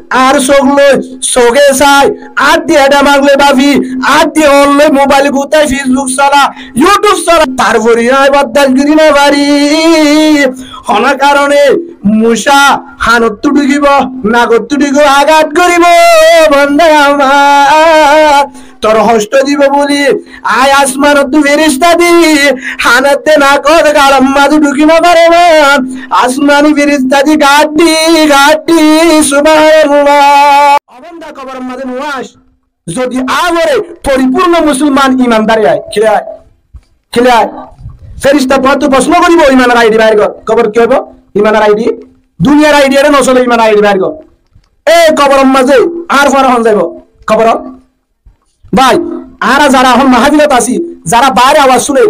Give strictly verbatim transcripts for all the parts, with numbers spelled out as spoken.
Ar sók loi sóke sai, át di eçe mangli bafi, át di hon loi mobail gutái, Facebook sala, YouTube sala, tarfore añí bordac gori no fari. Hono karone muca hanottú dhukibo, nagottú dhukibo, agat goribo, banda amar. Tor hoctó dibo buli, añí asmanottú ferista di, hanottú nakot gaçor mazé dhuki no fare man, asmani ferista di gaçdi, gaçdi, subhanallah. Ó banda, koboror mazé no aic, zodi añí fore poripurno musolman imandar ai, kiyá ai, kiyá ai? Ferista tuáñttú fosno goribo, imanor aidi bair gor, kobor ki óibo? Imanor aidi, duniyar aidi ere no sole, imanor aidi bair gor. E koboror mazé añár fuara hon zaibo? Koborot? Bái, añára zara ehón mahafilot así, zara baáre awaz cúner,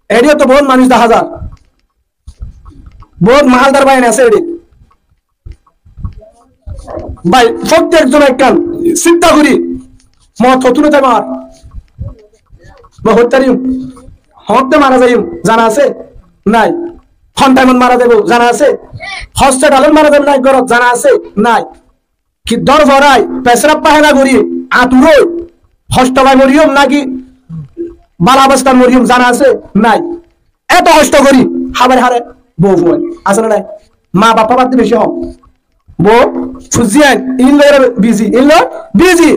eçé to bout manúic dahá zar, bout mahaldar bái asé eçé. Bái, fottek zone ekkán sinta gori, moot hotún táibo añár, moot hoit tariyum, hoñtte mara zaiyum, zana asé? Nai. Hon thaimot mara zaibo, zana asé? Hosfetalot mara zaibo nai, górot, zana asé? Nai. Ki dór forai, fesraf fahena gori, aturoi, hoctó fai moriyum náki bála obostát moriyum, zana asé? Nai. Eto hoctó gori hábar hare bou fuain asé né nai? Ma baffa batti beci hom. Bou fuain in loi bizi, in loi bizi.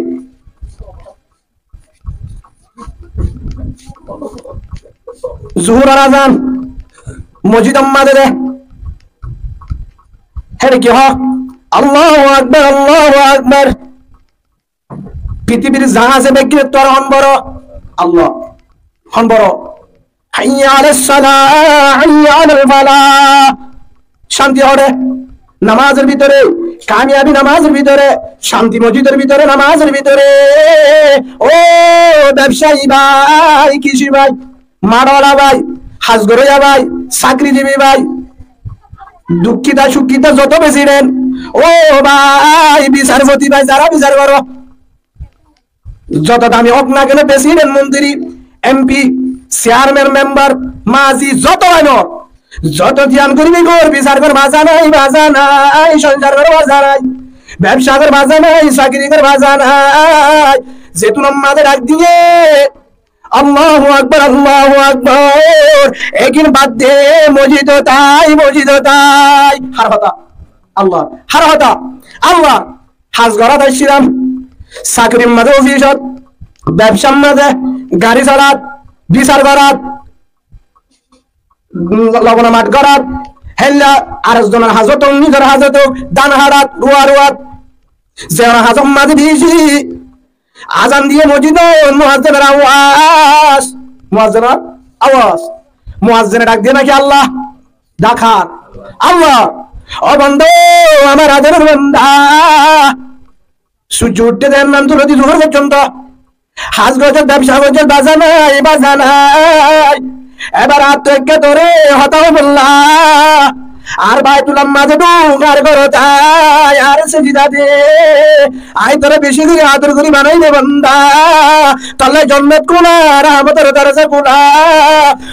Zuhuror azan mosjidor mazé de. Héçe ki hoó? Allahu Akbar, Allahu Akbar. Pitibir za asé beggúnottú ar hon boro? Allah. Hon boro? Hayya alas salah, hayya alal falah. Cánti hoçé? Namazor bútore, kamiyabi namazor bútore, cánti mosjidor bútore, namazor bútore. Ó bebsayi bái, kici bái, maçola bái, haz goróya bái, sakrijibi bái, dukkita sukkita zoto president, ó bái, bisarfoti bái, zara bisar goró, zoto dami ók na kene, president, montiri, empi, cearmen, membar, mazi, zoto ainor, zoto diyan goribi gor, bisar gor, baza nai, baza nai, sonsar gor, baza nai, bebsa gor, baza nai, sakri gor, baza nai, zetúnor mazé dhak diye, Allahu Akbar, Allahu Akbar, egin bad de, mosjidot ai, mosjidot ai. Hár hotá? Allah. Hár hotá? Allah. Haz gorát aiccílam, sakrir mazé, ofisot, bebsar mazé, gari salat, bisar gorát, lobona math gorát, hélla ar zonor hazot ók, nizor hazot ók, dán haçat, ruwa ruwat, ze hazot mazé beci. Azan diye mosjidot, muazzinor awaz, muazzinor awaz, muazzine dhak diye náki Allah? Dhak hár? Allah. Ó banda, amar adoror banda, sujjo uçé de ennán tulé de zuhur foijjonto haz goijjós, bebsa goijjós, baza nai, baza nai. Ebar añáttu ekká toré hotá hoibolla. Ar Baitullar mazé dhuk, ar górot ai, ar sejida de. Añí toré beci gorí ador gorí banaiyí de banda. Tolla jonnot kúla, rahmotor dorza kúla.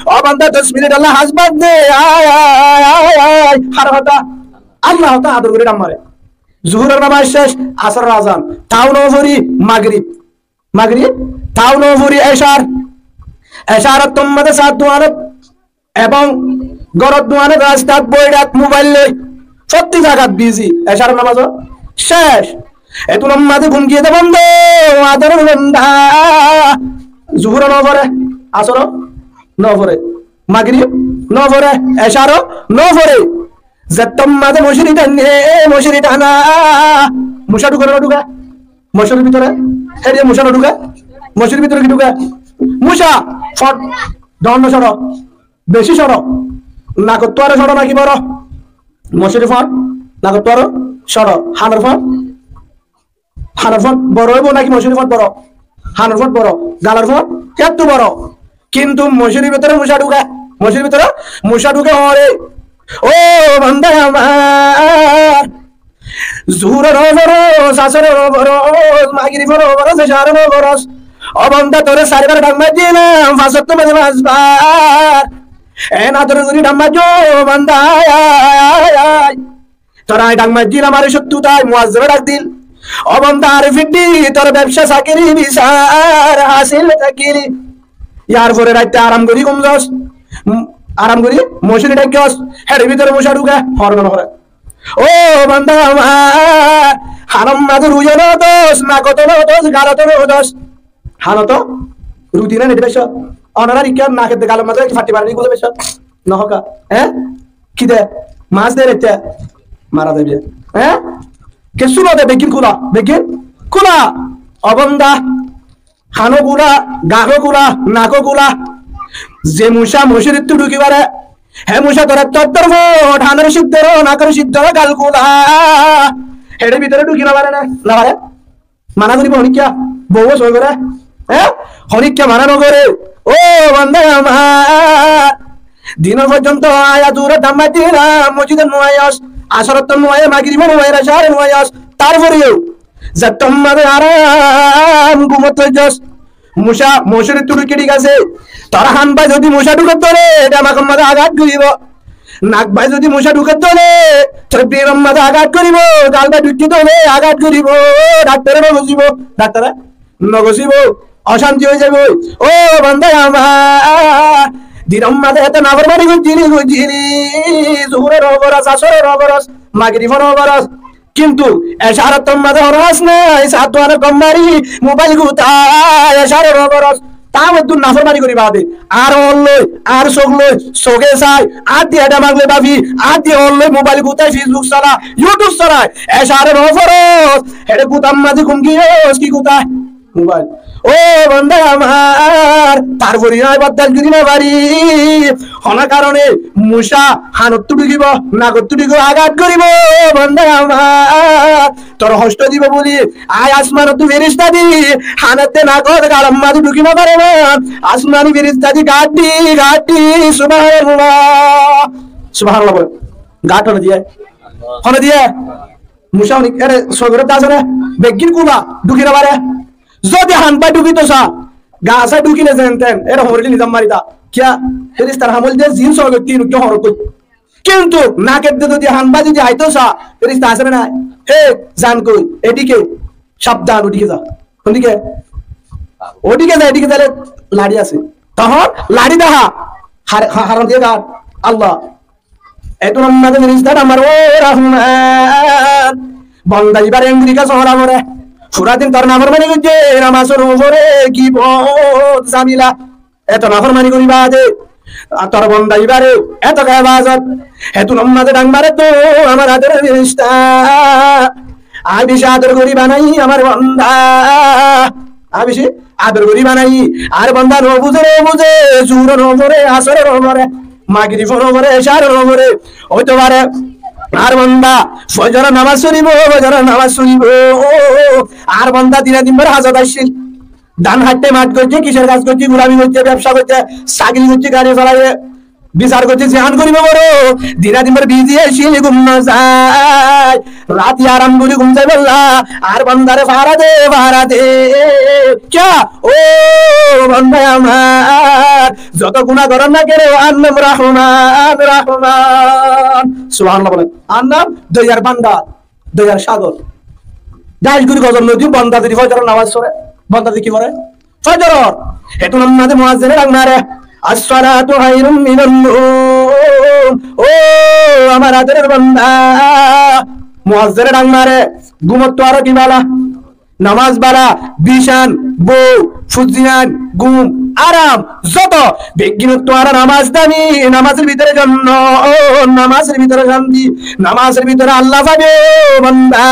Ó banda, doc minit Allah haz bad de, ai, ai, ai, ai. Hár hotá? Allah hotá ador gorí dhak mare. Zuhuror namaz céc, asóror azan, tau no fori magrib, magrib, tau no fori ecar, ecar ottór mazé sat duanot ebong górot duanot rastat boirat mobail loi fottí zagat bizi, ecar namaz céc. Etúnor mazé gúm giyé de banda, adoror banda. Zuhuro no fore, asoro no fore, magrib no fore, ecaro no fore. Zettór mazé mociri tane, mociri tana, muca dhuke no dhuke mocirir bútore? Héçe muca no dhuke? Mocirir bútore ki dhuke? Muca. Fot dhoóñr no cóñço? Beci cóñço. Nakottú aró cóñço náki boro? Mocirir fot nakottú aró cóñço. Hanor fot Hanor fot boro óibo náki mocirir fot boro? Hanor fot boro. Galor fot ettú boro. Kintu mocirir bútore muca dhuke, mocirir bútore muca dhuke hoóre. Ó banda amar, zuhuro no foros, asoro no foros, magribó no foros, ecaro no foros. Ó banda, tore sairbar dhak maijjílam, fañs ottó mazé fañsbar. En ador gorí dhak maijjó, ó banda, ai, ai, ai, ai. Tore añí dhak maijjílam, añáre cóttu tai muazzine dhak dil. Ó bonda, ar fiddi tor bebsa sakiri bisar hasil takili. Yar fore raitte aram gori gum zos. Mm, aram gori mocuri daikkos. Héçe bútore muca dhuke, hor no hore. Ó bonda amar, hanor maze ruiyo no dos, nakoto no dos, galoto no dos. Hanoto ruti na nedi baisso? Onorar ikká nakedde galor maze ki fatti mare ni gule baisso? No hoka. Hé? Ki de? Mas de rete? Mara zaibe. Hé? Kessú no de, beggín kula, beggín kula. Ó bonda, hano kula, galo kula, nako kula. Ze muca mocurittú dhuki fare, hé muca tore tottor fot, hanor siddor, nakor siddor, gal kula. Héçe bútore dhuki no fare na, no fare? Mana goribo honikka? Bouwe sói gore? Hé? Honikka mana no gore? Ó bonda amar, dinor foijjonto ayat ure dam mari dilam, mosjidot no aiyos, asorottó no aiyos, magribot no aiyos, ecare no aiyos, tar foreo zettót maze aram gumot foijjos, muca mocurittú dhuke, thík asé, tor han bái zodi muca dhuke dóre, demakor maze agat goribo. Nak bái zodi muca dhuke dóre, tor bibir maze agat goribo, gal bái dhuke dóre, agat goribo, daktore no gosibo, daktore no gosibo, ocanti ói zaibo. Ó bonda amar, dinor maze eto naformani goijjili, goijjili, zuhuror no foros, asóror no foros, magribor no foros, kintu ecarottó maze hono ham nai, sat duan gom mari, mobail gutai, ecaror no foros. Tar uore naformani gori bade, ar ól loi, ar suk loi, suke sai, ar diye demak loi bafi, ar diye ól loi mobail gutai, Facebook sala, YouTube sala, ecaror no foros. Héçe gutar maze gum giyos, ki gutai? Mobail. Ó bonda amar, tar foreo añí bordas gori no fari. Hono karone muca hanottú dhukibo, nakottú dhukibo, agat goribo, bonda amar. Tor hosto dibo buli, añí asmanottú ferista di, hanottú nakottú galor maze dhuki no fare na. Asmani ferista di gat di, gat di, subhanallah. Subhanallah bole. Gat hone diye? Hone diye? Muca hone, ére sói gore de asé na? Beggín kula, dhuki no fare. Zodi han bái dhukito sa, gase dhukile zen ten, ére homorile nizam mari da. Kiya? Feristar ham óilde zin sói goitte, inukka horok goi. Kintu nakedde zodi han bái zodi aito sa, ferista asé na nai? He, zan koi, edike, sabdan, odike za. Odike? Odike za, edike zaile lari asé. Tohón lari dahá, har-, ha-, haram diye gat, Allah. Etún maze ferista amar, ó Rahman, bonda ibare enguri ka sóra fore. Fura din tor naformani goijje, namazor ufore gibot zamila. Eto naformani gori bade, ar tor bonda ibare eto ka ebadot. Etún maze dhang mare de amar adoror ferista. Añí beci ador gori banai amar bonda. Añí beci ador gori banai. Ar bonda no buze, no buze, zuhur no fore, asor no fore, magrib no fore, ecar no fore. Óito fare, ar bonda fojoror namaz foribo, fojoror namaz foribo. Ar bonda dine din bor hazot aiccíl. Dán háitte mat goijje, kicór kas goijje, gulami goijje, bebsa goijje, sagiri goijje, gari solaiye, bisar goijje, ziyan goribo goro. Dine din bor bizi aiccíl, gum no zai. Rati aram gori gum zaibolla, ar bondare fara de, fara de. Kiya? Ó bonda amar, zoto guná goró na kene, ar nam Rahman, Rahman. Subhanallah bolen. Ar nam doyar bandar, doyar sagor. Dec gori gozor nodi, bonda zodi fojoror namaz fore, bonda zodi ki fore? Fojoror. Etún maze muazzine dhang mare, "As-salatu khairum minan nawm." Ó amar adoror bonda, muazzine dhang mare, gumottú aró ki bala? Namaz bala, bican, bou, fuziyan, gum, aram, zoto, beggínottú aró namaz dami, namazor bútore jonnot, namazor bútore canti, namazor bútore Allah faibo, ó bonda.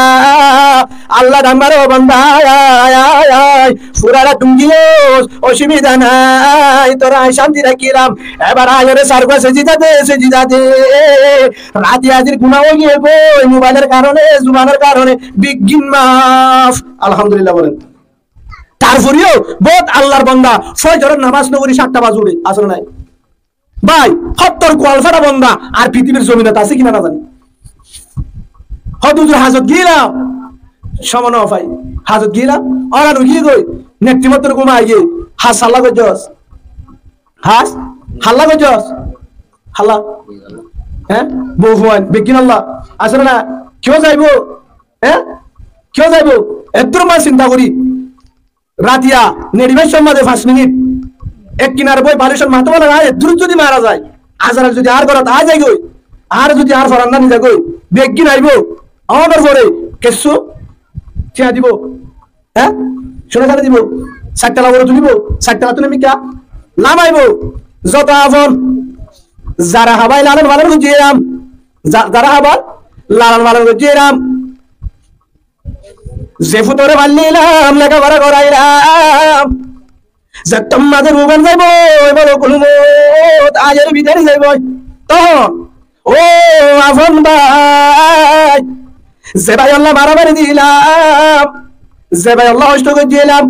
Allah dhang mare, ó bonda, ai, ai, ai, ai, furara dhungiyos, osubida nai, tore añí canti rakílam. Ebar aiyóre sargua sejida de, sejida de. Rati azir guná óiye goi, mobailor karone, zubanor karone, beggín maf. Alhamdulillah bolen. Tarforeo bout Allar bonda fojoror namaz no fori satta baze uçe, asé né nai? Bái, hóttor kualfada bonda ar fitibir zominot asé ki na no zani. Hót huzur házot giyílam, cómot no fai. Házot giyílam, óra no giyí goi, netti mottor gum aiyé, hás halla goijjós. Hás halla goijjós. Halla. Hé? Bou fuain, beggín halla. Asé né nai? Kiyó zaibo? Hé? Kiyó zaibo, eddúr mazé sinta gorí. Ratiya neçi báiccár mazé fañs minit ek kinar boi balicor matá bola, ar eddúr zodi mara zai, Azrail zodi añár górot aái zaigói, añáre zodi añár foran nái zagói, beggín aibó, aónar fore kessú tiañ dibó. Hé? Cúna zane dibó. Sair tala uore tulibo, sair tala tuli mikká lamaibó. Zoto afon, zara hábai lalan falan goijjé eram, za-, zara hábai lalan falan goijjé eram. Ze futore faillílam, lekafora gorailam, zettót mazé ruúgan zaibói, malakul mout aiyóre bidai zaibói. Tohón, ó afon bái, ze báiyolla maramari dilam, ze báiyolla hoctó goijjílam,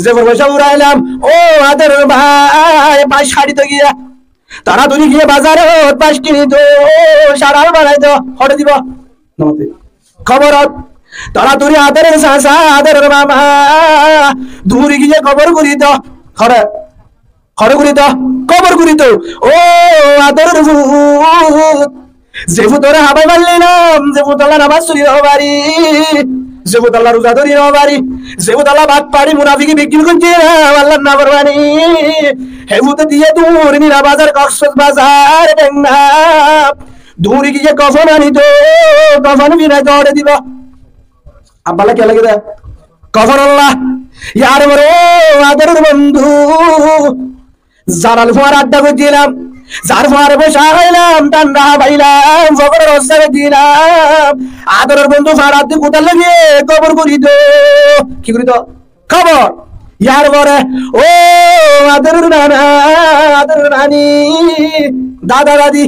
ze forfaicá urailam, ó adoror bái, báic haçito giyé. Tará duri giyé bazarot báic kinito, saral banaito, hoçé dibo? Kóborot. Tará duri adoror sasa, adoror mama, duri giyé kóbor gurito. Hoçé? Hoçé gurito? Kóbor gurito. Ó adoror fut, ze futore hábai faillílam, ze futolla namás fori no fari, ze futolla ruza dóri no fari, ze futolla bad fari munafiki beggín goijjé, Allar naformani, hé fute diyé duri Mira bazar, Koks bazar, Tengna. Duri giyé kofon anito, kofon finaito, hoçé dibo? Abballa kiyá lagé dé? Kofonolla. Yar fore ó adoror bondú, zaral fuar adda goijjílam, zar fuar boi cá háilam, thánda hábailam, fokóre rossa goijjílam, adoror bondú fañçar di kutalla giyé kóbor gurito. Ki gurito? Kóbor. Yar fore, ó adoror nana, adoror nani, dada dadi,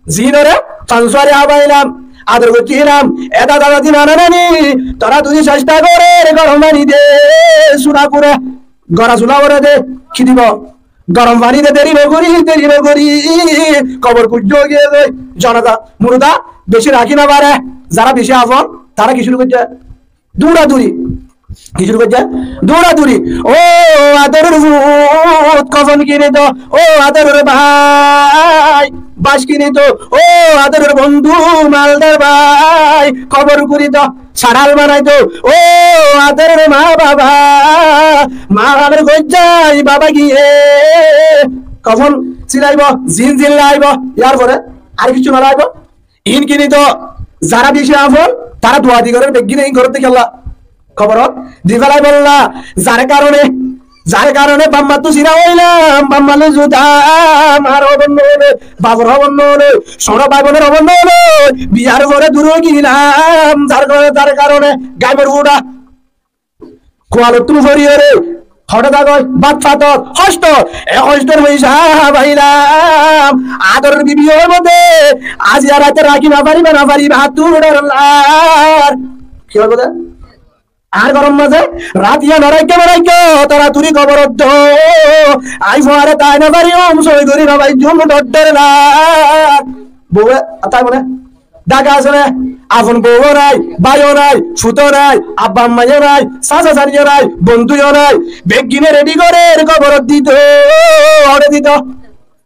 zinore fañs fuare hábailam, ador goijjílam, e dada dadi, nana nani, tará duri cesta gorer, gorom faní de, sura kura, gora sula gorer de, ki dibo? Gorom faní de, deri no gorí, deri no gorí, kóbor kujjó giyé goi, jonaza, murda beci rakí no fare, zara beci afon, tará ki cúru goijjé? Dura duri. Ki cúru goijjé? Dura duri. Ó adoror fut, kofon kinito. Ó adoror bái, báic kinito. Ó adoror bondú, maldar bái, kóbor gurito, saral banaito. Ó adoror ma baba, ma amar goijjái baba giyé kofon silaibo, zin zin laibo. Yar fore ar kissú no laibo. Iín kinito, zara beci afon, tará dua di gorer, beggíne iín gorer de kiyólla? Kóborot di félaibolla. Zar karone, zar karone baf mattú sira óilam, baf malloi zuda, mar hóbor no óilo, bafor hóbor no óilo, cóñço bái bonor hóbor no óilo, biyar fore dure ói gilam, zar karone, zar karone gaibor fuça. Kualottún foriyóre, hoçé zagói, bát fator, hoctor, e hoctor foicá failam. Adoror bibi óibo de, aijja raite rakí no fariba, no fariba, hattú uçar lar. Ki óibo de? Ar gorom mazé, ratiya no raikká, no raikká, toratori koborot do. Añí fuare tai no farim, sói gorí no faijjum, dor dor lar. Bouwe, ar tai mone? Daga asé né? Afon bouwó nai, báiyo nai, futó nai, abba ammaiyó nai, sasa saniyo nai, bondúyo nai. Beggíne redi gorer koborot dito, hoçé dito?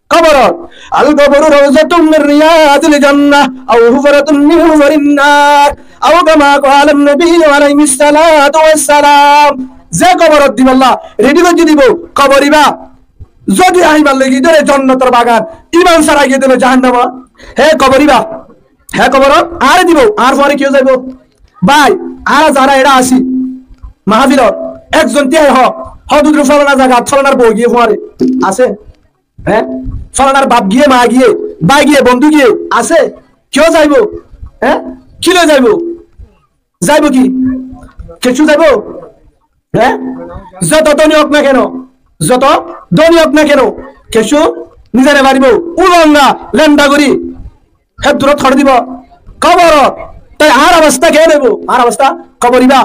Koborot. القبر روضة من رياض الجنة أو حفرة من حفر النار أو كما قال النبي عليه الصلاة والسلام. Ze koborot dibolla redi goijjé dibo, kobor iba zodi añí balla giyé dóre jonnotor bagan, iman sára giyé dóre jahannama. Hé kobor iba, hé koborot añáre dibo, añár fuare kiyó zaibo? Bái, añára zara eçé así, mahafilot, ekzon tiyai hoó, hoó dudru fólana zagat fólanar bou giyé fuare, asé? Hé? Fólanar baf giyé, ma giyé, bái giyé, bondú giyé, asé? Kiyó zaibo? Hé? Ki loi zaibo? Zaibo ki? Kessú zaibo? Hé? Zoto dóni ók na keno, zoto dóni ók na keno, kessú nizai no faribo. Ulonga, lenda gorí, hé durot hoçé dibo? Koborot. Toi añár obosta keén óibo? Añár obosta kobor iba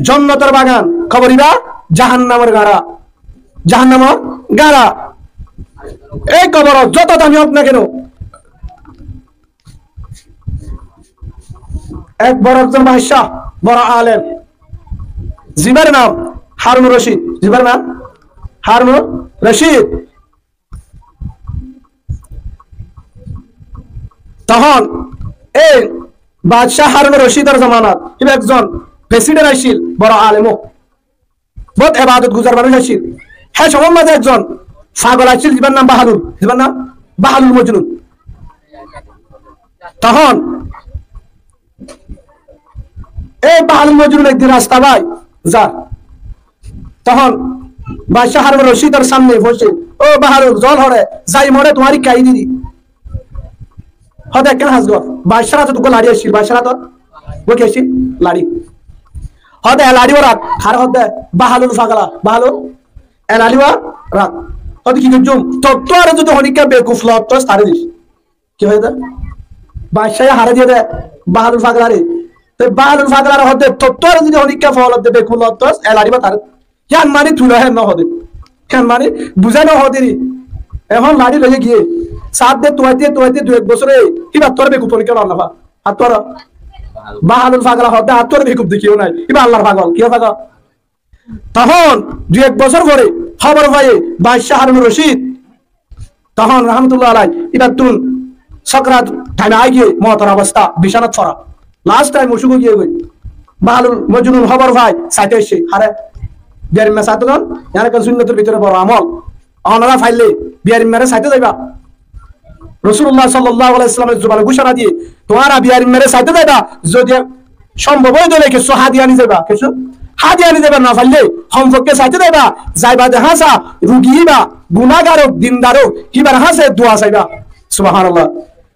jonnotor bagan, kobor iba jahannamor gara, jahannamor gara. Ei koborot zoto dóni ók na keno, ek boro ekzon baccá, boro alem, zibar nam Harun Rashid, zibar nam Harun Rashid. Tohón ei baccá Harun Rashidor zomanat iba ekzon president accíl, boro alem ó. Bóut ebadot guzar manúic accíl. Hé somór mazé ekzon fagol accíl, zibar nam Bahalul, zibar nam Bahalul Mojnun. Tohón ei Bahalul Mojnun ekdin rasta bái zar. Tohón Baccá Harun Rocidor samne foóñiccé, "Ó Bahalul, zol horé, zai more tuáñr ikká aiyí diri." Hoó de, "Ekkán ham gor." Baccár átot uggwá laçí accíl, Baccár átot uggwá ki accíl? Laçí. Hoó de, "E laçí uwá rak." Haré hoó de, "Bahalul fagla, Bahalul, e laçí uwá rak." Hoó de, "Ki goijjum?" "Tottú aró zodi honikka bekuf lottos, taré dis." Ki hoó de? Baccáye haré diyé de Bahalul faglaré. Te Bahalul faglaré hoó de, "Tottú aró zodi honikka fol de bekuf lottos, e laçí uwá taré." Híyan mani tui no, híyan no hoó de. Híyan mani buzái no hoó de ri. Ehón laçí loiyé giyé. Saá de tuaite tuaite dui ek bosór ói, híbar tuáñra bekuf honikka no, no fa. Ar tuáñra Bahalul fagla hoó de, ar tuáñra bekuf de kiyó nai. Híba Allar fagol, kiyór fagol? Tohón dui ek bosór fore hóbor faiyé Baccá Harun Rocid, tohón rahmatullah alai, íbattún sokrat thaim aigiyé, moutor obosta, bicánat fora. Last time ocúk ói giyé goi. Bahalul Mojnun hóbor fai, saité aiccé. Haré? Biyar imma saité zon, yián ekkán sunnotor bútore boro amol. Onorá faille biyar immaré saité zaiba. Rosulullah sallallahu alaihi wasallam e zubane gúcona diyé, tuáñra biyar immaré saité zaiba, zodi sombob ói dóile kessú hádiyani zaiba, kessú hádiyani zaiba, no faille hom fokké saité zaiba, zaiba de háñsa rugi íba, gunágar ók, dindar ók, híbar háñse dua saiba. Subhanallah.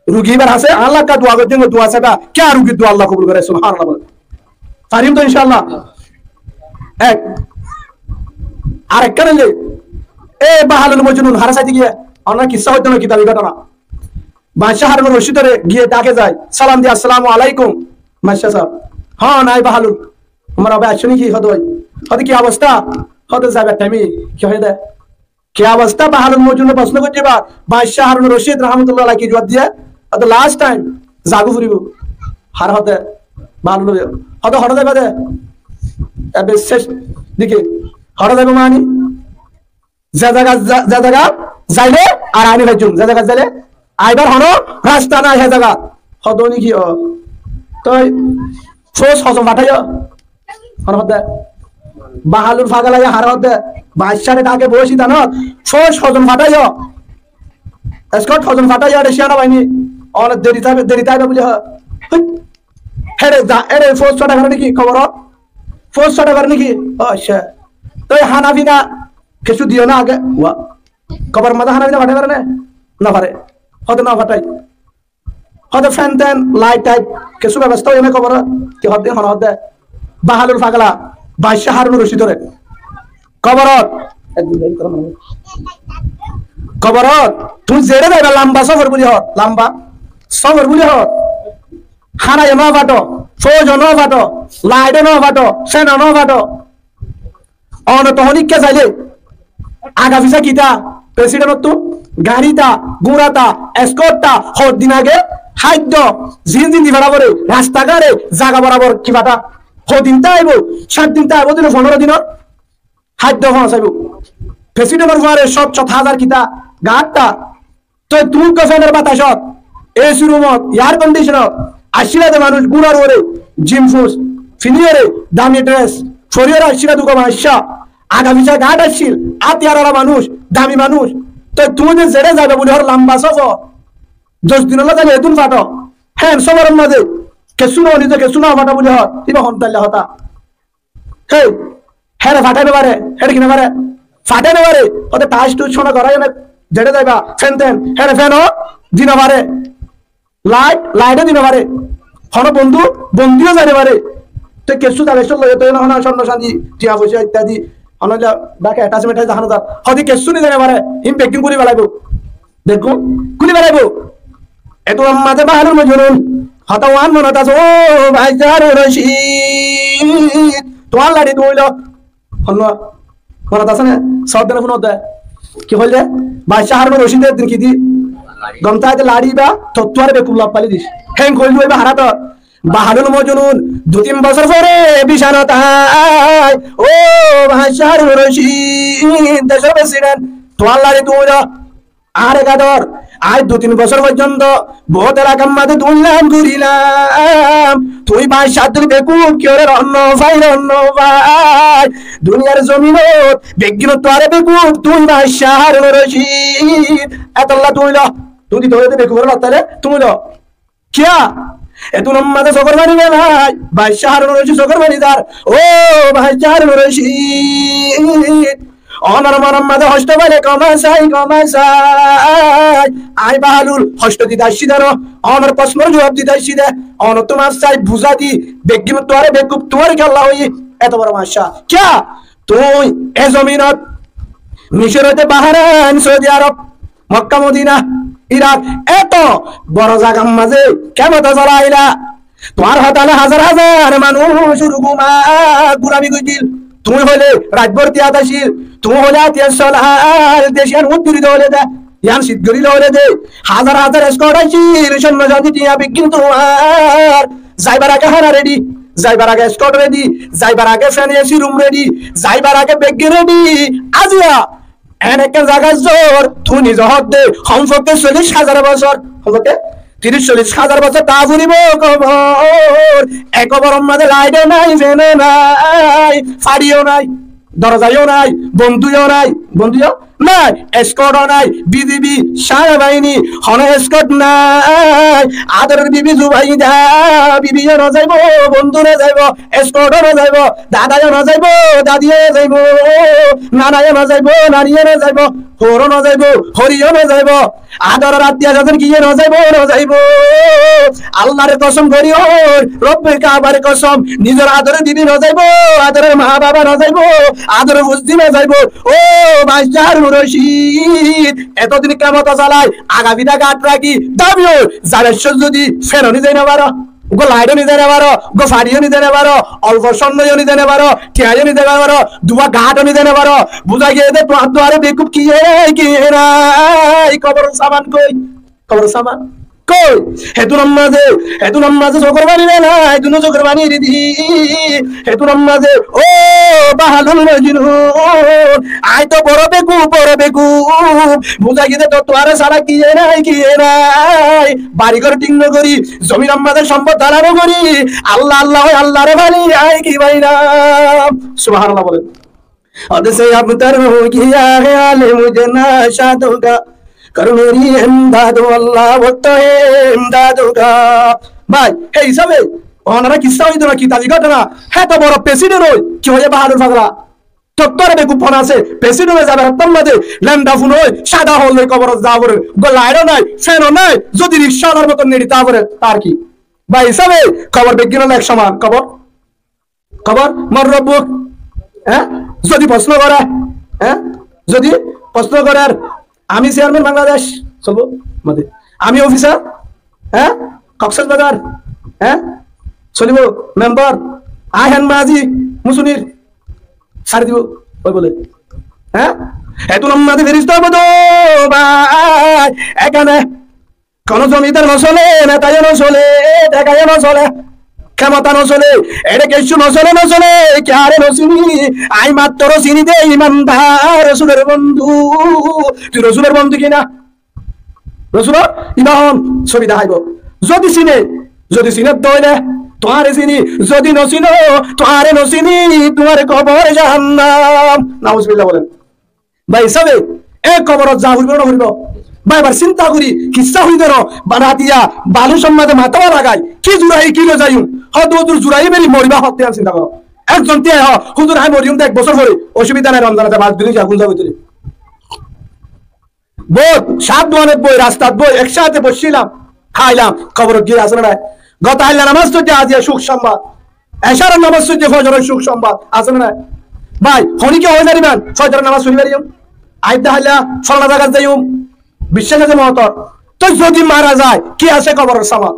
Rugi íbar háñse, añálla ekká dua goijjé, dua saiba, kiyá rugir dua Allah kobul goré, subhanallah bole. Farim to inshallah? Ek. Ar ekkán óile, e Bahalul Mojnun haré saité giyé, onorá kissá hoitó no, kitabi gótona. Baccá Harun Rocidore giyé dháke zai, salam diyé, "Assalamu alaikum, baccá saab." "Hon, ai Bahalul, tuáñr bái aiccé né ki?" Hoó de, "Ói." Hoó de, "Ki obosta?" Hoó de, "Zaibar thaim ki hoó de?" Ki obosta? Bahalul Mojnune bosno goijjé ba, Baccá Harun Rocid rahmatullah alai ki zuab diyé? Hoó de last time zagói foribo. Haré hoó de, Bahalul hoó de, hoçé zaiba de? Ebe céc dike. Hoçé zaibo mani? Ze zaga, ze, ze zaga zaile ar aini faijjum, ze zaga zaile aibar hono rasta nai, hé zaga. Hoó de niki, o. Toi fous hozon fataiyo. Hone hoó de? Bahalul fagla ye haré hoó de, Baccáre dháke boói sitanot, fous hozon fataiyo. Eskot hozon fataiyo, ere siana baini. One deri táibe, deri táibe buli hoó. Héçe za, héçe fous sóda goré niki koborot? Fous sóda goré niki? O accá. Toi hána fina kessú diyo na age? Wa. Koboror mazé hána fina fathai fare né? No fare. Hoó de no fathai. Hoó de fen ten, lait tait, kessú bebosta óiye né koborot? Ki hoó de, hone hoó de? Bahalul fagla, Baccá Harun Rocidore. Koborot, koborot, tuñí zeçé zaiba lamba sofor buli hoó, lamba sofor buli hoó. Hánayo no fato, foujo no fato, laito no fato, feno no fato. One tohón ikká zaile, aga fisa kita, president ottu, gari ta, gura ta, eskot ta, hoddin age, háiddo, zin zin di fara fore, rasta gare, zaga borabor ki fata, hoddin ta aibo, sát din ta aibo, din fonoro dinor, háiddo fona saibo. Presidentor fuare sot sot házar kita, gaar ta, Toi tuñí uggwá fenor batacot, A C rumot, air conditionot, aiccíla de manúic gúrar uore, jim fus, finiyóre, dami dres, foriyóre aiccíla de uggwá manúic, aga fica gaád aiccíl, átiyar ola manúic, dami manúic. Toi tuñí de zeçé zaiba buli hoór lamba sófor, doc dinolla zaile edún fato, héen sóforor mazé kessú no nizo, kessú no fato buli hoór, íba hon tailla hotá. Héi, hére fathái no fare, hére ki no fare? Fathái no fare. Óte tais tuis sona gorai ene, zeçé zaiba, fen ten, hére feno di no fare. Lait, laito di no fare. Hono bondu, bondiyo zai no fare. Te kessú zai kessú loi, te hono sorno sandi, tiya foisa ittadi, hono la, dake attachment ai dahano zar. Hodi kessú ni zai no fare. Him beggín guli felaibo. Beggún guli felaibo. Etu mazé Baharul Mojnun. Hotá uán monot asé, ó Baharul Rocid. Tuáñr laçi tuñí lo. Honnúa? Monot asé né? Sódde né fúnodde? Ki hoilde? Baccá Harun Rocide eddin ki di? Gom táite laçi ba, tottú ar bekuf loffaili dis. Héen hoilde óibo harato. Baharul Mojnun, dui tin bosór fore bicanat ai. Ó Baccá Harun Rocid, decór president, tuáñr laçi tuñí lo. Añáre gador, Añí dui tin bosór foijjonto bout elakar mazé dúinlam, gúrilam. Tuñí baccá dil bekuf, kiyóre ron no fai, ron no fai. Duniyar zominot beggúnottú aró bekuf tuñí baccá Harun Rocid. Etolla tuñí lo. Tuñí dito óile bekuf ore lottáile tuñí lo. Kiyá? Etún mazé sokor fani belai, baccá Harun Rocid sokor fani zar. Ó baccá Harun Rocid, onor monor mazé hoctó fele kema sai, kema sai. Añí Bahlul hoctó dito aiccí de no, onor fosnor juab dito aiccí de. Onottú maf sai, buzái di, beggúnottú aró bekuf tuáñre kiyólla hoiyí, eto boro baccá. Kiyá? Tuñí e zominot Misor óite Bahrain, Saudi Arob, Mokka, Modina, Irak, eto boro zagar mazé kemota zolaila. Tuáñr hotá loi házar házar manúic gúrguma gúrami goijjíl. Tuñí hoilé rait bór tiyat accíl. Tuñí hoilé atiyar solal, decíyan uddúri dóile de, yián cit gorí dóile de. Házar házar eskort accíl, cónno candi tiya beggín tuáñr. Zaibar age hána redi, zaibar age eskort redi, zaibar age fen esi rum redi, zaibar age beggín redi. Aziya en ekkán zagat zor, tuñí nize hoódde, hom fokke sollic házar bosór, hom fokke tiríc sollic házar bosór táa foribó kobor. E koboror mazé laithó nai, feno nai, façiyó nai, dorozayó nai, bondúyó nai, bondúyó nai, eskortó nai, bidibi, sára baini, hono eskort nai. Adoror bibi Zubaida, bibiyó nozaibó, bondú nozaibó, eskortó nozaibó, dadayó nozaibó, dadiyó nozaibó, nanayó nozaibó, naniyó nozaibó, hooró nozaibó, horiyó nozaibó, adoror attiya sójon kiyé nozaibó, nozaibó. Allar kosom gorí hoóir, Robbe Kaabar kosom, nizor adoror bibi nozaibó, adoror maa baba nozaibó, adoror fuzzi nozaibó. Ó baccá Harun Rocid, etodin kemota zolai, aga fita gat rakí, dabi ói, zaibar cómot zodi feno nizai nofaro, uggwá laithó nizai nofaro, uggwá façiyó nizai nofaro, olfo cónnoyó nizai nofaro, tiyayó nizai nofaro, duwa gathó nizai nofaro, buzá giyé de tuáñr duare bekuf kiyé nai, kiyé nai, koboror saman koi? Koboror saman koi? Hétunor mazé, hétunor mazé sokor fani belai, hétunor sokor fani ridi. Hétunor mazé, ó Bahlul Mojnun, añí to boro bekuf, boro bekuf. Buzá giyé de tuáñr duare sára kiyé nai, kiyé nai. Bari gór thík nogorí, zominor mazé sompot dana nogorí, Allah Allah hoi Allaré fali añí ki failam? Subhanallah bolen. حد سے ابتر ہو گیا خیال مجھے ناشادوں کا، کر میری امداد اللہ وقت ہے امدادوں کا. Bái, hé hísabe onora kissá hoito na, kitabi gótona, héto boro president ói ki hoiyé Bahlul fagla? Tottóre bekuf hon asé, president ói zaibar ottór mazé lenda fun ói, sáda hol loi koborot za foribó, uggwá laithó nai, feno nai, zodi rikcá alar moton neçi táa foré, tar ki? Bái hísabe kobor beggínolla ek soman, kobor. Kobor, من ربك, há? Zodi fosno goré, há? Zodi fosno goré, ami chairman Bangladec, solibó, mate. Ami officer, há? Koksbazar, há? Solibó, member, añí hén mazi, musunir, sári dibó, ói bole. Há? Hétunor mazé ferista óibo de, bái, ekkán Kono zomidar no sole, netayó no sole, dhekayó no sole, kemota no sole, ere kessú no sole, no sole, kiyáre no sini, añí mattoro sini de imandar Rosulor bondu. Tui Rosulor bondu ki na? Rosulor iba hon sobi dahaibo. Zodi sine, zodi sine de óile, tuáñre sini, zodi no sino, tuáñre no sini, tuáñr kobor jahannam. Nauzubillah bolen. Bái hísabe, e koborot za foribó no foribó? Bái, ebar sinta gorí, kissá hoibar bana diya, balu sommaze matá lagai, ki zuraiyum, ki no zaiyum, hoto huzur zuraiyum, eri moriba hotte, yián sinta goró. Ekzon tiya ho, huzur, añí moriyum de ek bosór fore, osubida nai, Romzanot bas din zagún zagún tuli. Bout, saf duanot boi, rastat boi, ek sáte boiccílam, háilam, koborot giyé asé né nai? Goto ailla namaz foijjé, aziya cúk sombad. Ecar namaz foijjé, fozoror cúk sombad. Asé né nai? Bái, honikka hoi faribán, fozoror namaz fori fariyum? Aidda hailla folana zagat zaiyum. Biccác asé motor. Toi zodi mara zai, ki asé koboror saman?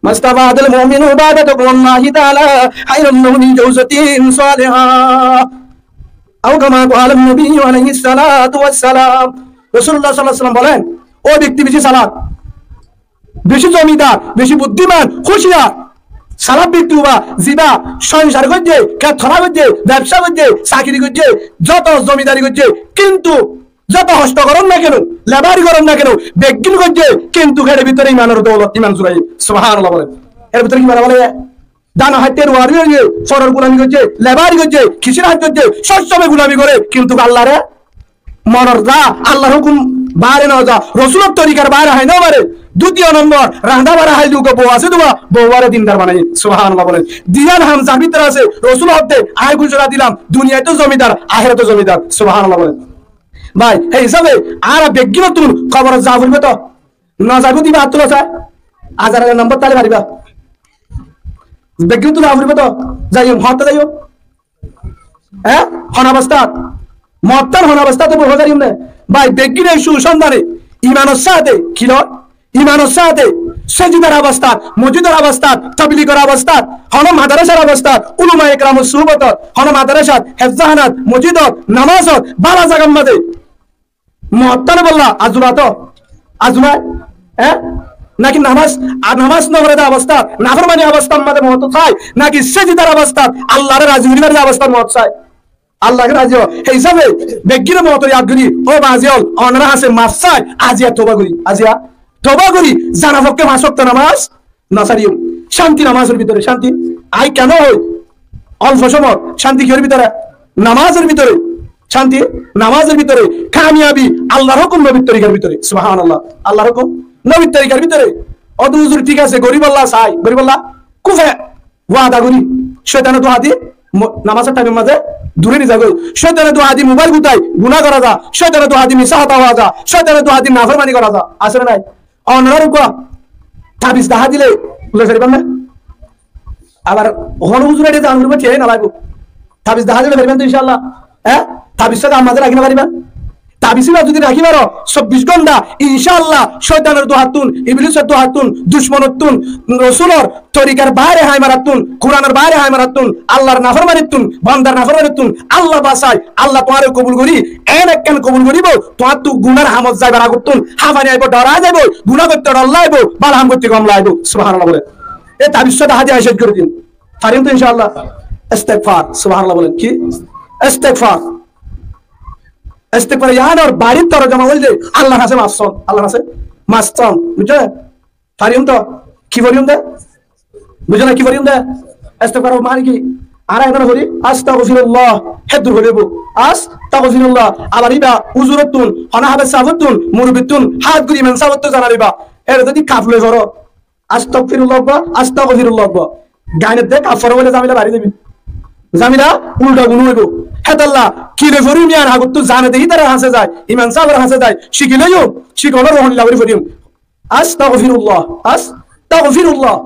ما استفاد المؤمن بعد تقوى الله تعالى خير له من جوزة صالحة. أو كما قال النبي عليه الصلاة والسلام. Rosulullah sallallahu alaihi wasallam bolen, ó bekti beci salak, beci zomidar, beci buddiman, húciyar, salak bekti uba, ziba songsar goijjé, kethóla goijjé, bebsa goijjé, sakiri goijjé, zoto zomidari goijjé, kintu Zoto hosto goron na keno, lebari goron na keno, beggín goijje, kintu hér bútore imanor doulot, iman zuraiyé. Subhanallah bolen. Hér bútore ki mara bolen? Dano háitte ruwari óiye, foror gulami goijje, lebari goijje, kicir haj goijje, sob somoi gulami gore, kintu Allare monor za, Allar hukum baáre no za, Rosulor torikar baáre hái no fare. Dutiyo nombor, rañda bara háile uggwá bou asé tuwa, bou bare dindar banaiye. Subhanallah bolen. Diyan ham zar bútore asé, Rosul hoódde, añí gusora dilam, duniyait zomidar, ahérato zomidar. Subhanallah bolen. Bái, hé hísabe añára beggínottún koborot za foribó to. No zaibo diba, hát tula sai. Azar azar nombor tale fariba. Beggínottún za foribó to. Zaiyum, hoóñtte zaiyum. Hé? Hon obostát? Mottán hon obostát óibo, hozar imne. Bái, beggíne cúcondane imanor sáte, ki loi? Imanor sáte, sejidar obostát, mosjidor obostát, tobligor obostát, hono madarasar obostát, ulamaye keramor suhbotot, hono madarasat, hefzahanat, mosjidot, namazot, bála zagar mazé mottán bolla, azuba to, azuba, hé? Naki namaz, ar namaz no fore de obostát, naformani obostát mazé mot sai, naki sejidar obostát, Allare razi goríbar de obostát mot sai. Allare razi ó. Hé hísabe beggíne motor yad gorí, ó bazi ól, onora hañsé maf sai, aziya toba gorí, aziya toba gorí, zana fokke fañs wokto namaz no sariyum. Cánti namazor bútore, cánti. Añí keno hoi? Olfo somot cánti kiyór bútore? Namazor bútore. Cánti namazor bútore. Kamiyabi Allar hukum, nobir torikar bútore. Subhanallah. Allar hukum, nobir torikar bútore. Ó to huzur, thík asé, goríbolla sai, goríbolla. Kufe wada gorí, cóitane duha di mo-, namazor thaimor mazé dure niza goi. Cóitane duha di mobail gutai guná gora za, cóitane duha di misá hotá hoó za, cóitane duha di naformani gora za. Asé né nai? Onorar uggwá tabiz dahá dile loi faribán né? Abar hono huzure de zan goribo, thiyai no laibo. Tabiz dahá dile loi faribán to, incállah? Hé? Tabiz sóde ammaze rakí no faribán? Tabiz íba zodi rakí faro, sobbic gónta, incállah, cóitanor duhattún, iblisor duhattún, ducmonottún, Rosulor torikar baáre hái marattún, Kuranor baáre hái marattún, Allar naformanittún, bandar naformanittún, Allah basai, Allah tuáñre kobul gorí, en ekkán kobul goríbo, tuáñttu gunar hamot zaibar agottún hafani aibo, dhor ai zaibo, guná goitté dhor laibo, bála ham goitté gom laibo. Subhanallah bole. E tabiz sóde hadi aicet gorí din. Farim to incállah? Istigfar. Subhanallah bolen. Ki? Istigfar. Istigfar yiánor barit torjoma óilde Allar hañsé maf son. Allar hañsé maf son. Buzó? Farim to? Ki forim de? Buzó na ki forim de? Istigfar mani ki? Añára edún fori, astagfirullah. Héddur foribo. Astagfirullah. Abar íba huzurottún, hono háfez sábottún, murubittún, hát gorí imam sábottún zana diba. Ere zodi kaf loi foro, astagfirullah uggwá, astagfirullah uggwá. Gainot de kaf foro bole zamela bari zaibo. Zamela ulda guna óibo. Hétolla ki loi forim yián agottú zane de ítarar hañsé zai, imam sábor hañsé zai, cíki loiyum, cíkonor rohonilla gorí forim. Astagfirullah, astagfirullah.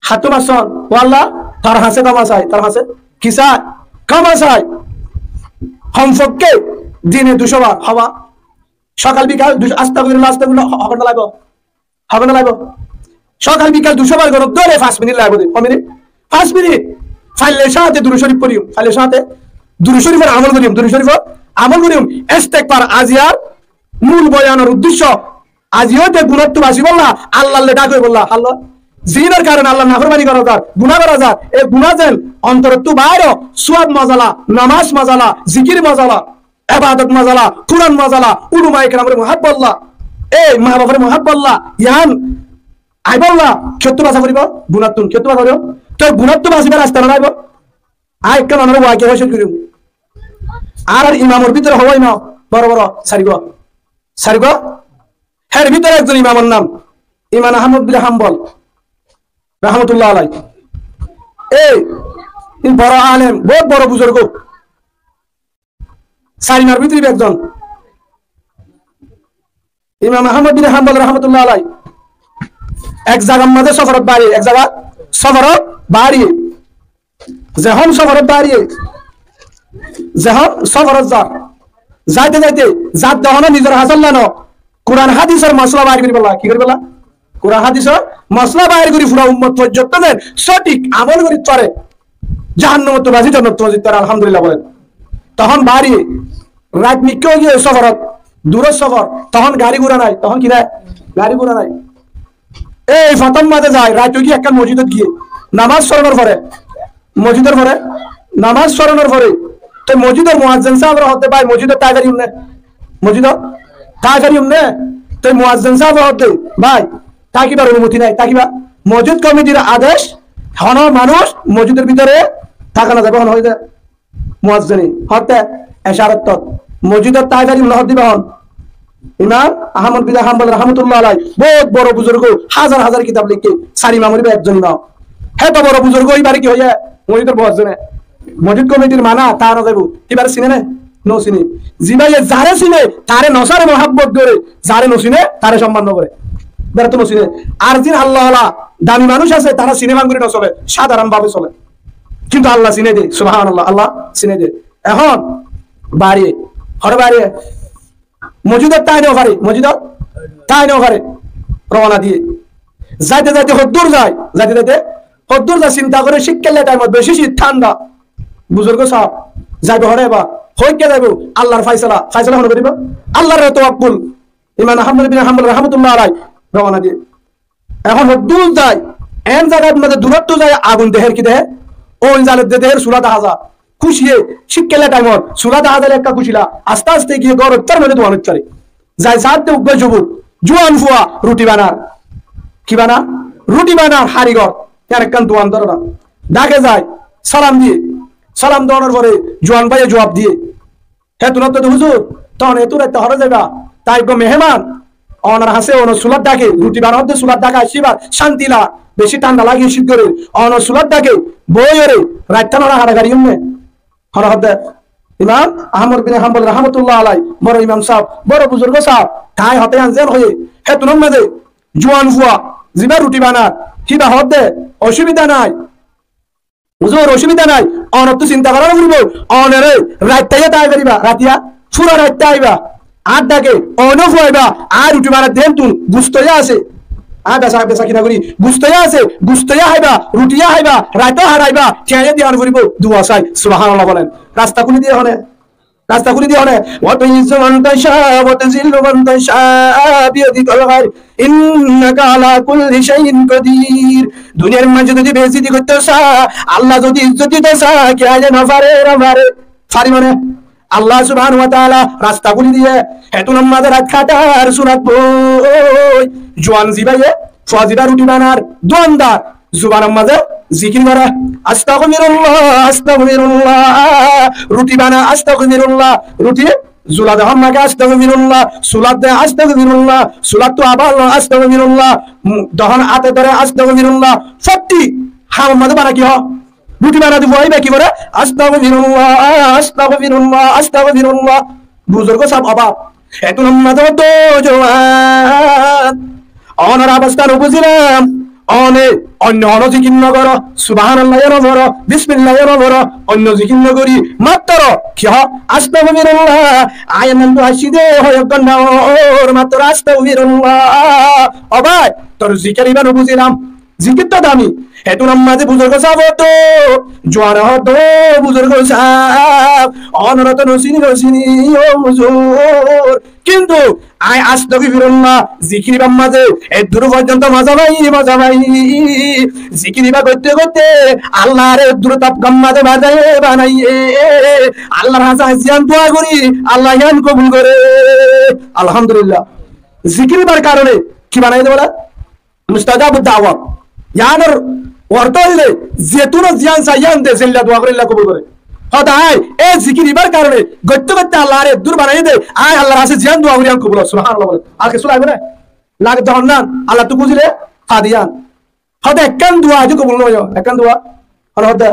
Háttun maf son, ó Allah, tor hañsé kóma sai, tor hañsé ki sai? Kóma sai. Hom fokke dine ducó bar hoba. Sokal bikal ducó, astagfirullah, astagfirullah, ho-, hoba no laibo. Hoba no laibo? Sokal bikal ducó bar goró dóile fañs minit laibo de. Ho minit? Fañs minit. Faille sáñte durud corif forim. Faille sáñte durud corifor amol gorim. Durud corifor amol gorim. Istigfar aziyar mul boyanor uddecco. Aziya de gunattú basibolla, Allar le dhak óibolla. Allah. Zinor karone Allar naformani gora zar, guná gora zar. E guná zen ontorottú baáro, suwab mazala, namaz mazala, zikir mazala. Ebadot mazala, Kuran mazala, ulamaye keramor muhabbolla, e ma bafor muhabbolla, yián aibolla, kiyóttu basa foribo? Gunattún. Kiyóttu basa foribo? Toi gunattú basibar rasta no aibo? Añí ekkán onoré waki hoicet gorim. Añárar imamor bútore hoó imam, boro boro, sairgua. Sairgua? Hér bútore ekzon imamor nam Imam Ahmad bin Hambal, rahmatullah alai. E boro alem, bout boro buzurgo. Sairinar bútore ekzon. Imam Ahmad bin Hambal rahmatullah alai ek zagar mazé soforot bariye, ek zagar soforot bariye. Zehón soforot bariye, zehón soforot zar, zaite zaite zar de hono nizor hañsólla no, Kuran hádisor mosala bair goríbolla. Ki goríbolla? Kuran hádisor mosala bair gorí fura ummot foijjonto zen sothik amol gorí fare, jahannamottú basi jonnottú basi fare, alhamdulillah bolen. Tohón bariye, rait mikká ói giyé soforot, duror sofor, tohón gari gura nai, tohón ki nai? Gari gura nai. Ei fottóm mazé zai, rait ói giyé ekkán mosjidot giyé, namaz foronor fore, mosjidor fore, namaz foronor fore, Te mosjidor muazzin sáb re hoódde, bái, mosjidot táki fariyum né? Mosjidot táki fariyum né? Te muazzin sáb re hoódde, bái, tákibar onumoti nái, tákiba. Mosjid komitir adec, hono manúc mosjidor bútore táka no zaibo, hono hoódde? Muazzine hoódde, ecaratot mosjidot táki fariyum né hoódde bái hon. Imam Ahmod bin Hambal rahmatullah alai, bout boro buzurgo, házar házar kitab leikké, sair imamor bútore ekzon imam. Héto boro buzurgo ibáre ki hoiyé? Mosjidor muazzine. Mosjid komitir mana táka no zaibo. Ibáre sine né? No sine. Zibáye zare sine, tare no sare, muhabbot gore, zare no sine, tare somman no gore. Ibáre to no sine. Ar zin Allah wala dami manúc asé, tara sine fán gori no sole, sadaron bábe sole. Kintu Allah sine de, subhanallah, Allah sine de. Ehón bariye, hore bariye, mosjidot táki no fare, mosjidot táki no fare, rowona diye. Zaite zaite hoddur zai, zaite zaite hoddur zai, sinta gore, cíkkilla thaimot beci cít, thánda. Buzurgo sáb zaibo hore, ba hoikka zaibo? Allar faisala, faisala hone goribo? Allar re tawakkul. Imam Ahmod bin Hambal rahmatullah alai rowona diye. Ehón hoddur zai, en zagat maze durottú zai agun dehér, ki dehér? Oin zalet de dehér, sula dahá za. Kúciye, cíkkilla thaimot sula dahá zaile ekka kúcila, aste aste giyé góror bútore maze duan óit fare. Zai saádde uggwá zubur, juan fua ruti banar. Ki banar? Ruti banar harigor. Yar ekkán duan dóro na. Dháke zai, salam diye. Salam donor fore juan báiye juab diye. Hétun hoódde, huzur, tone hétun raitta hore zaiba? Tái uggwá meheman, onor hañsé, onor sulat dháke, ruti bana hoódde sulat dháke, aiccé ibár cánti la, beci thánda lage, cít gore, onor sulat dháke, boiyóre raitta nora hara gariyum né? Hone hoódde? Imam Ahmod bin Hambal rahmatullah alai, boro imam sáb, boro buzurgo sáb, tái hotá yián zeén hoiyé, hétunor maze juan fua zibá ruti banar, híba hoódde, ocubida nai. Huzur, ocubida nai, onottú sinta gorá no foribo, onore raitta yó tái fariba, raitta, fura raitta aiba. Añár dháke, one fuaiba, añí ruti banai diyum, hétun gusto yó asé. Añí besa, besa kina gorí, gusto yó asé, gusto yó háiba, ruti yó háiba, raitta haraiba, thiañ yó diya no foribo, dua sai, subhanallah bolen. Rasta kúli diye hone, rasta kúli diye hone, وتعز من تشاء وتذل من تشاء بيدك الخير إنك على كل شيء قدير. Duniyar maze zodi beizzuti goitto sa, Allah zodi izzot dito sa, kiyé no fare, no fare? Faribo né? Allah subhanahu wa taala rasta kúli diye, hétunor maze rait katar sunat boi. Juan zibáye, fua zibá ruti banar, duandar, zubanor maze zikir gore, astagfirullah, astagfirullah, ruti bana, astagfirullah, ruti zula de hommake astagfirullah, sulat de astagfirullah, sulattú abar lo astagfirullah, dohón ate dóre astagfirullah, fottí hamor maze bana ki hoó? Ruti bana de fuaiba ki gore? Astagfirullah, astagfirullah, astagfirullah. Buzurgo sáb, o baf, hétunor maze to juan, onor obostá no buzilam. One oinno hono zikir no goro, subhanallah yó no foro, bismillah yó no foro, oinno zikir no gori, mattro ki hoó? Astagfirullah. Añí ennán to aiccí de, hoyek gonta ór, mattro astagfirullah. O bái, tor zikir iba no buzilam. Zikir to dami. Hétunor maze buzurgo sáb hoó de, juane hoó de, buzurgo sáb, onore to no sini, no sini, o huzur. Kintu añí astagfirullah zikir ibar maze eddur foijjonto moza fai, moza fai. Zikir iba goitte goitte Allahre eddur tobkar maze banaiye, banaiye. Allahr hañse añí ziyán dua gorí, Allah yían kobul gore. Alhamdulillah. Zikir ibar karone ki banaiye de bole? Mustajabud dawat. Yíanor ortho óilde, zetunor ziyán sai yían de, zeilla dua gore, eilla kobul gore. Hotá añí e zikir ibar karone goitte goitte Allahre eddur banaiye de, añí Allahr hañse ziyán dua gorí yían kobul ói. Subhanallah bole. Ar kessú laibo né? Lage de honnán, Allahttu kúzile fadi yían. Hotá ekkán dua aijjó kobul no óiye, ekkán dua. Hone hoó de,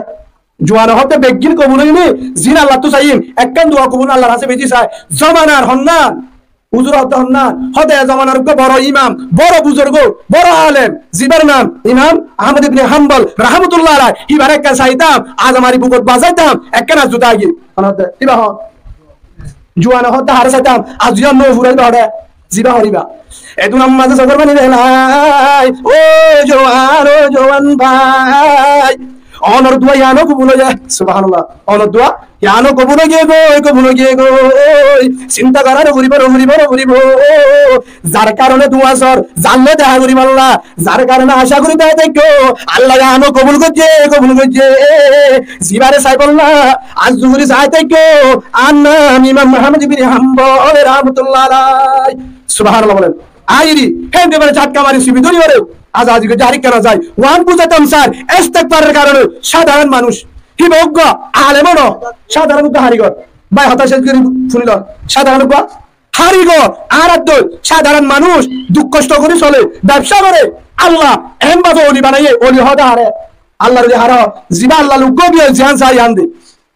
juane hoó de beggín kobul óiye né, zin Allahttu saiyum, ekkán dua kobul no, Allahr hañse beci sai. Zomanar honnán, huzur hoó de honnán, hoó de e zomanar uggwá boro imam, boro buzurgo, boro alem, zibar nam Imam Ahmod ibne Hambal rahmatullah alaih, ibare ekkán saitam, aijjó amari bukot bazaitam, ekkán aijjó táke. Hone hoó de, iba hoó. Juane hoó de hare saitam, aijjó yían no furaiba hore, ziba horiba. Hétunor maze sózor faní felai, o juan, o juan bái. Onor dua yiáno kobul óiye. Subhanallah. Onor dua yiáno kobul óiye goi, kobul óiye goi. Sinta gorá no foribó, no foribó, no foribó. Zar karone dua sor, zarle deha goríbolla, zar karone acá gorí de táikko, Allah yiáno kobul goijje, kobul goijje. Zibare saibolla, arzu gorí sai táikko, añár nam Imam Ahmad ibne Hanbal rahmatullah alaih. Subhanallah bolen. Airi, héndilla zatka mari sibi dóri mare, aza azi goijje, arikka no zai. Uán buzaitam sar, istikfaror karone sadaron manúc. Híba uggwá alem no, sadaron uggwá harigor. Bái, hotá céc gorí fúnilo. Sadaron uggwá harigor, añárattú sadaron manúc, duk kosto gorí sole, bebsa gore. Allah en bafe oli banaiye, oli hoó de haré. Allar oli haré, ziba Allar uggwá biya ziyan sai yián de.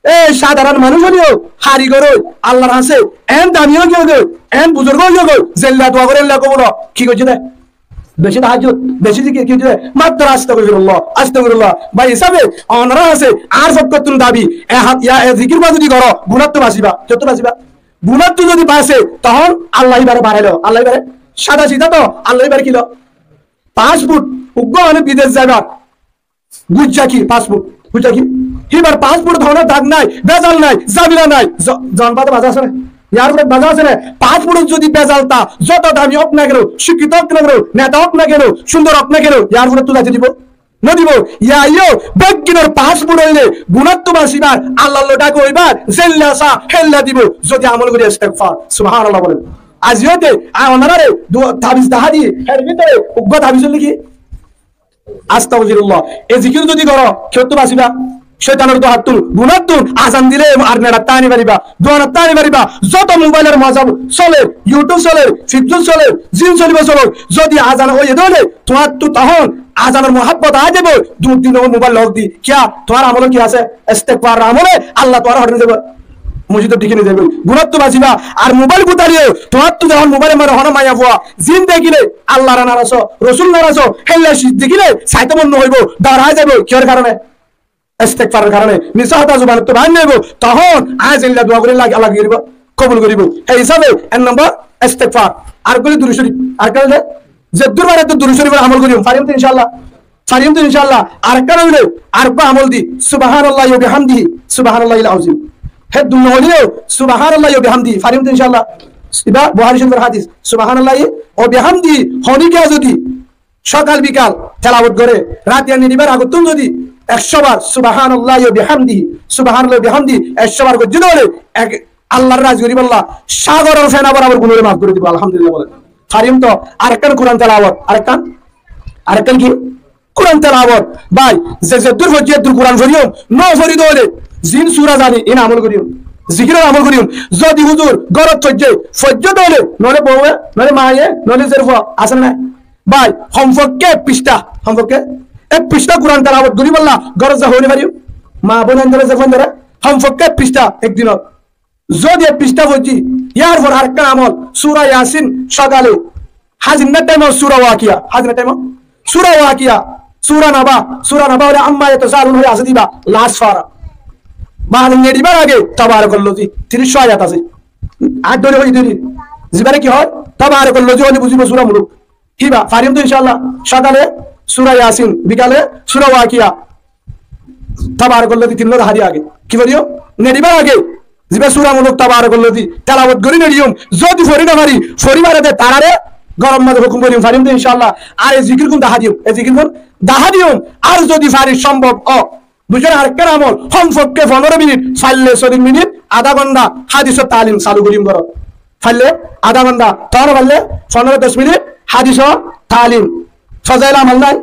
E sadaron manúc óileyo, harigor ói, Allar hañsé en dami ói giyói, en buzurg ói giyói, zeilla dua goré eilla kobul ó. Ki goijjé de? Beci tahajjud, beci zikir, ki goijjé de? Matro astagfirullah, astagfirullah. Bái, hísabe onorar hañsé añár fokkóttun dabi, e há-, ya, e zikir ba zodi goró, gunáttú basiba, kiyóttu basiba? Gunáttú zodi base, tohón Allah ibare barailo, Allah ibare sada sida to, Allah ibare kilo? Passport, uggwá mane bidec zaibar. Gujja ki passport? Gujja ki? Híbar passport honó dag nai, bezal nai, zamela nai. Zo-, zon bade baza asé né? Yar uore baza asé né? Passport zodi bezal tá, zoto dami ók na keno, cíkkito ók na keno, neta ók na keno, cúndor ók na keno, yar uore tu zaite dibo? No dibo. Yá, yó, beggúnor passport óile gunáttú basibar, Allar loi dháka óibar, zeilla sá, héilla dibo, zodi amol gorí istikfar. Subhanallah bolen. Aziyo de, a, onorare du-, tabiz dahá di, hér bútore uggwá tabiz óile ki? Astagfirullah. E zikir zodi goró, kiyóttu basiba? Cóitanor duattún, gunáttún, azan dile ar neçattú aní fariba, duanattú aní fariba, zoto mobailor mazhab soler, YouTube soler, Facebook soler, zin solibo solok, zodi azan óiye de óile, tuáñttú tohón azanor muhábbot aái zaibo, dur din mobail lok di. Kiyá? Tuáñr amolot ki asé? Istikfaror amole Allah tuáñre hoçé ni zaibo? Mosjidot dhiki ni zaibo. Gunáttú basiba. Ar mobail gutaliyo, tuáñttú zehón mobailor maze honó maiyafua zin dekíle, Allar naras, Rosul naras, héilla ciz dekíle saite mon no hoibo, dor aái zaibo. Kiyór karone? Istikfaror karone. Misá hotá zubanottú bair no óibo. Tohón añí zeilla dua gorí lagi, lagi goríbo, kobul goríbo. Hé hísabe ek nombor istikfar. Ar gorí durud córif. Ar gorí zeddúr fare eddúr durud córifor amol goijjum. Farim to inshaAllah? Farim to inshaAllah? Arekkán óile, arekkán amol di, Subhanallahi wa bihamdihi, Subhanallahil azim. Hé dun no hoileyo, Subhanallahi wa bihamdihi. Farim to inshaAllah? Iba Buhari córifor hadis. Subhanallahi wa bihamdihi honíkiya zodi sokal bikal telawot gore, rati ar neçibar agottún zodi ekcó bar Subhanallahi wa bihamdihi, Subhanallahi wa bihamdihi ekcó bar goijjé de óile, ek, Allar razi goríbolla sagoror fena borabor gunoré maf gorí dibo. Alhamdulillah bolen. Farim to? Arekkán Kuran telawot, arekkán, arekkán ki? Kuran telawot. Bái, ze zeddúr foijjí eddúr Kuran foriyum, no fori de óile, zin sura zani, in amol goriyum, zikiror amol goriyum. Zodi huzur górot foijjé, foijjé de óile, noile bouwe, noile maye, noile zerfua, asé né nai? Bái, homfokke ek fishtá, homfokke ek fishtá Kuran telawot goríbolla górot zai hoi no fariyum? Ma boin aindóre, zerfua aindóre, homfokke ek fishtá ek dinot. Zodi ek fishtá foijjí, yar for arekkán amol, sura Yasin sokale, hazinnar thaimot sura Wakiya, hazinnar thaimot sura Wakiya, sura Naba, sura Naba óile Amma Yatasaalun óile asé de iba, last fara. Ba neçibar age Tabarakal Lazi, tiric ayat asé. Ar dóri hoi dóri. Zibare ki hoi? Tabarakal Lazi óile buzibo sura muluk. Híba, farim to inshaAllah? Sokale sura Yasin, bikale sura Wakiya, Tabarakal Lazi, tinno dahá di age. Ki foriyum? Neçibar age ziba sura muluk Tabarakal Lazi telawot gorí neçiyum. Zodi fori no fari, fori fare de tarare góror maze hukum goijjum, farim to inshaAllah? Ar e zikirgún dahá diyum, e zikirgún dahá diyum. Ar zodi fari, sombob ó, buijjó né? Arekkán amol, homfokke fonoro minit, faille sollic minit, adá gonthá hadisor talim salu goijjum górot. Faille adá gonthá, tar faille fonoro doc minit hadisor talim. Fozail amol nai?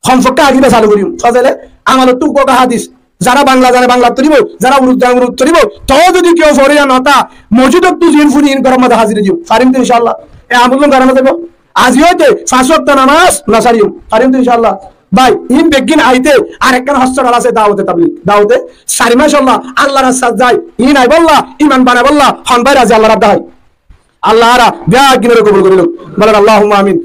Homfokke agiba salu goijjum. Fozaile amolottú uggwá hadis. Zara Bangla zane Banglat foribo, zara Urdu zane Urdu foribo. Tou zodi keu fori no tá, mosjidottú zin funi in góror maze hazir goijjum. Farim to inshaAllah? E amol gún gora no zaibo? Azi óite fañs wokto namaz no sariyum. Farim to inshaAllah? Bái, in beggín aite arekkán hostor asé, dawote tablig. Dawote sari mac, Allah, Allar rastat zai, in aibolla, iman banaibolla, hon bái razi, Allar abda hai. Allah añára beggúnore kobul gorí louk. Bolen Allahumma amin.